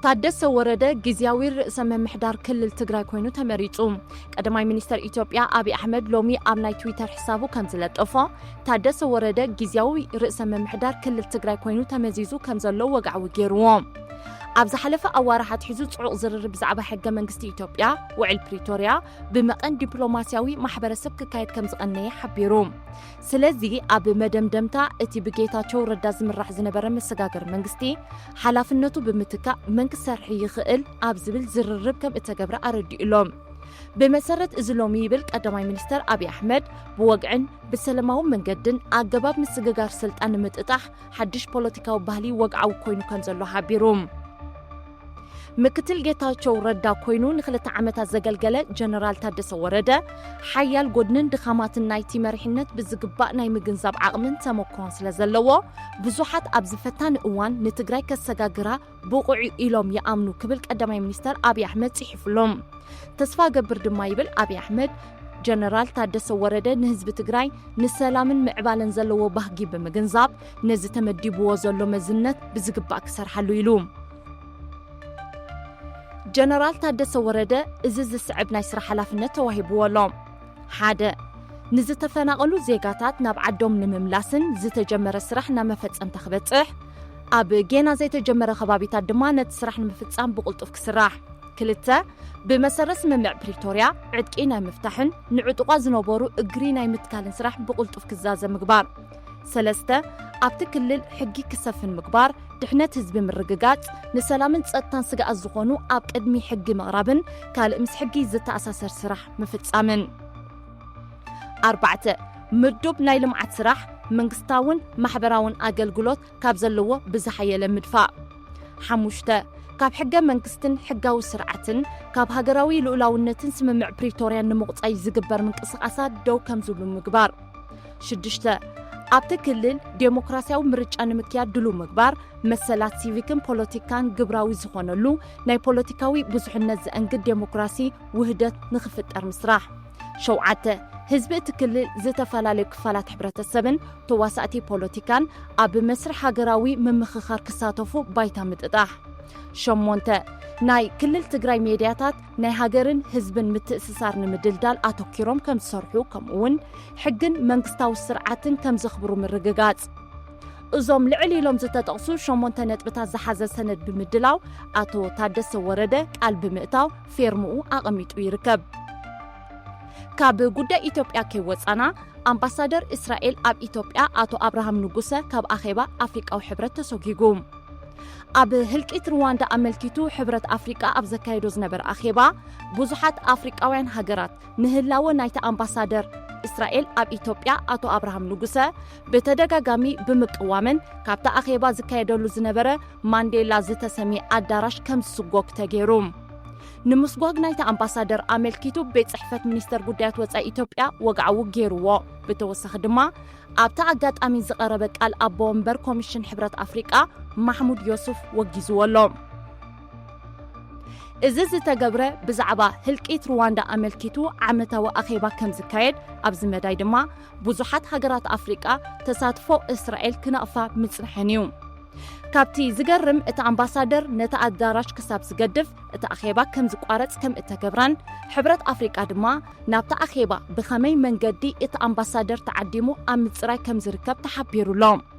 ታደሰ ወረደ ግዝያዊ ርእሰ ምምሕዳር ክልል ትግራይ ኮይኑ ተመሪጹ። ቀዳማይ ሚኒስተር ኢትዮጵያ ኣብይ ኣሕመድ ሎሚ ኣብ ናይ ትዊተር ሕሳቡ ከም ዝለጠፎ፣ ታደሰ ወረደ ግዝያዊ ርእሰ ምምሕዳር ክልል ትግራይ ኮይኑ ተመዚዙ ከም ዘሎ ወግዓዊ ገይርዎ። ኣብ ዝሓለፈ ኣዋርሕ ኣትሒዙ ጽዑቕ ዝርርብ ብዛዕባ ሕገ መንግስቲ ኢትዮጵያ፣ ውዕል ፕሪቶርያ፣ ብመቐን ዲፕሎማስያዊ ማሕበረሰብ ክካየድ ከም ዝቐነየ ሓቢሩ። ስለዚ ኣብ መደምደምታ እቲ ብጌታቸው ረዳ ዝምራሕ ዝነበረ መሰጋገሪ መንግስቲ ሓላፍነቱ ብምትካእ መን ክሰርሕ ይኽእል ኣብ ዝብል ዝርርብ ከም እተገብረ ኣረዲኡ ኣሎ። ብመሰረት እዚ ሎሚ ይብል ቀዳማይ ሚኒስተር ኣብይ ኣሕመድ ብወግዕን ብሰላማዊ መንገድን ኣገባብ ምስግጋር ስልጣን ንምጥጣሕ ሓድሽ ፖለቲካዊ ባህሊ ወግዓዊ ኮይኑ ከም ዘሎ ሓቢሩ። ምክትል ጌታቸው ረዳ ኮይኑ ንክልተ ዓመታት ዘገልገለ ጀነራል ታደሰ ወረደ ሓያል ጎድንን ድኻማትን ናይቲ መሪሕነት ብዝግባእ ናይ ምግንዛብ ዓቕምን ተመክሮን ስለ ዘለዎ ብዙሓት ኣብዚ ፈታኒ እዋን ንትግራይ ከሰጋግራ ብቑዕ ኢሎም ይኣምኑ ክብል ቀዳማይ ሚኒስተር ኣብይ ኣሕመድ ጽሒፉሎም። ተስፋ ገብር ድማ ይብል ኣብይ ኣሕመድ ጀነራል ታደሰ ወረደ ንህዝቢ ትግራይ ንሰላምን ምዕባለን ዘለዎ ባህጊ ብምግንዛብ ነዚ ተመዲብዎ ዘሎ መዝነት ብዝግባእ ክሰርሓሉ ኢሉ። ጀነራል ታደሰ ወረደ እዚ ዝስዕብ ናይ ስራሕ ሓላፍነት ተዋሂብዎ ኣሎ። ሓደ፣ ንዝተፈናቐሉ ዜጋታት ናብ ዓዶም ንምምላስን ዝተጀመረ ስራሕ ናብ መፈጸምታ ክበጽሕ፣ ኣብ ጌና ዘይተጀመረ ከባቢታት ድማ ነቲ ስራሕ ንምፍጻም ብቕልጡፍ ክስራሕ። ክልተ፣ ብመሰረት ስምምዕ ፕሪቶርያ ዕጥቂ ናይ ምፍታሕን ንዕጡቓ ዝነበሩ እግሪ ናይ ምትካልን ስራሕ ብቕልጡፍ ክዛዘ ምግባር። ሰለስተ፣ ኣብቲ ክልል ሕጊ ክሰፍን ምግባር፣ ድሕነት ህዝቢ ምርግጋጽ፣ ንሰላምን ጸጥታን ስግኣት ዝኾኑ ኣብ ቅድሚ ሕጊ ምቕራብን ካልእ ምስ ሕጊ ዝተኣሳሰር ስራሕ ምፍጻምን። ኣርባዕተ፣ ምዱብ ናይ ልምዓት ስራሕ፣ መንግስታውን ማሕበራውን ኣገልግሎት ካብ ዘለዎ ብዝሓየለ ምድፋእ። ሓሙሽተ፣ ካብ ሕገ መንግስትን ሕጋዊ ስርዓትን ካብ ሃገራዊ ልኡላውነትን ስምምዕ ፕሪቶርያን ንምቑጻይ ዝግበር ምንቅስቓሳት ደው ከም ዝብሉ ምግባር። ሽዱሽተ፣ ኣብቲ ክልል ዴሞክራሲያዊ ምርጫ ንምክያድ ድሉው ምግባር፣ መሰላት ሲቪክን ፖለቲካን ግብራዊ ዝኾነሉ ናይ ፖለቲካዊ ብዙሕነት ዘእንግድ ዴሞክራሲ ውህደት ንኽፍጠር ምስራሕ። ሸውዓተ፣ ህዝቢ እቲ ክልል ዝተፈላለዩ ክፋላት ሕብረተሰብን ተዋሳእቲ ፖለቲካን ኣብ መስርሕ ሃገራዊ ምምኽኻር ክሳተፉ ባይታ ምጥጣሕ። ሸሞንተ፣ ናይ ክልል ትግራይ ሜድያታት ናይ ሃገርን ህዝብን ምትእስሳር ንምድልዳል ኣተኪሮም ከም ዝሰርሑ ከምኡውን ሕግን መንግስታዊ ስርዓትን ከም ዘኽብሩ ምርግጋጽ። እዞም ልዕል ኢሎም ዝተጠቕሱ ሸሞንተ ነጥብታት ዝሓዘ ሰነድ ብምድላው ኣቶ ታደሰ ወረደ ቃል ብምእታው ፌርምኡ ኣቐሚጡ ይርከብ። ካብ ጉዳይ ኢትዮጵያ ከይወጻና፣ ኣምባሳደር እስራኤል ኣብ ኢትዮጵያ ኣቶ ኣብርሃም ንጉሰ ካብ ኣኼባ ኣፍሪቃዊ ሕብረት ተሰጒጉ። ኣብ ህልቂት ሩዋንዳ ኣመልኪቱ ሕብረት ኣፍሪቃ ኣብ ዘካየዶ ዝነበረ ኣኼባ ብዙሓት ኣፍሪቃውያን ሃገራት ንህላወ ናይቲ ኣምባሳደር እስራኤል ኣብ ኢትዮጵያ ኣቶ ኣብርሃም ንጉሰ ብተደጋጋሚ ብምቅዋመን ካብቲ ኣኼባ ዝካየደሉ ዝነበረ ማንዴላ ዝተሰምየ ኣዳራሽ ከም ዝስጎግ ተገይሩ። ንምስጓግ ናይቲ ኣምባሳደር ኣመልኪቱ ቤት ጽሕፈት ሚኒስተር ጉዳያት ወጻኢ ኢትዮጵያ ወግዓዊ ገይርዎ። ብተወሳኺ ድማ ኣብቲ ኣጋጣሚ ዝቐረበ ቃል ኣቦ ወንበር ኮሚሽን ሕብረት ኣፍሪቃ ማሕሙድ ዮሱፍ ወጊዝዎ ኣሎ። እዚ ዝተገብረ ብዛዕባ ህልቂት ሩዋንዳ ኣመልኪቱ ዓመታዊ ኣኼባ ከም ዝካየድ፣ ኣብዚ መዳይ ድማ ብዙሓት ሃገራት ኣፍሪቃ ተሳትፎ እስራኤል ክነቕፋ ምጽንሐን እዩ። ካብቲ ዝገርም፣ እቲ ኣምባሳደር ነቲ ኣዳራሽ ክሳብ ዝገድፍ እቲ ኣኼባ ከም ዝቋረጽ ከም እተገብረን፣ ሕብረት ኣፍሪቃ ድማ ናብቲ ኣኼባ ብኸመይ መንገዲ እቲ ኣምባሳደር ተዓዲሙ ኣብ ምጽራይ ከም ዝርከብ ተሓቢሩ ኣሎ።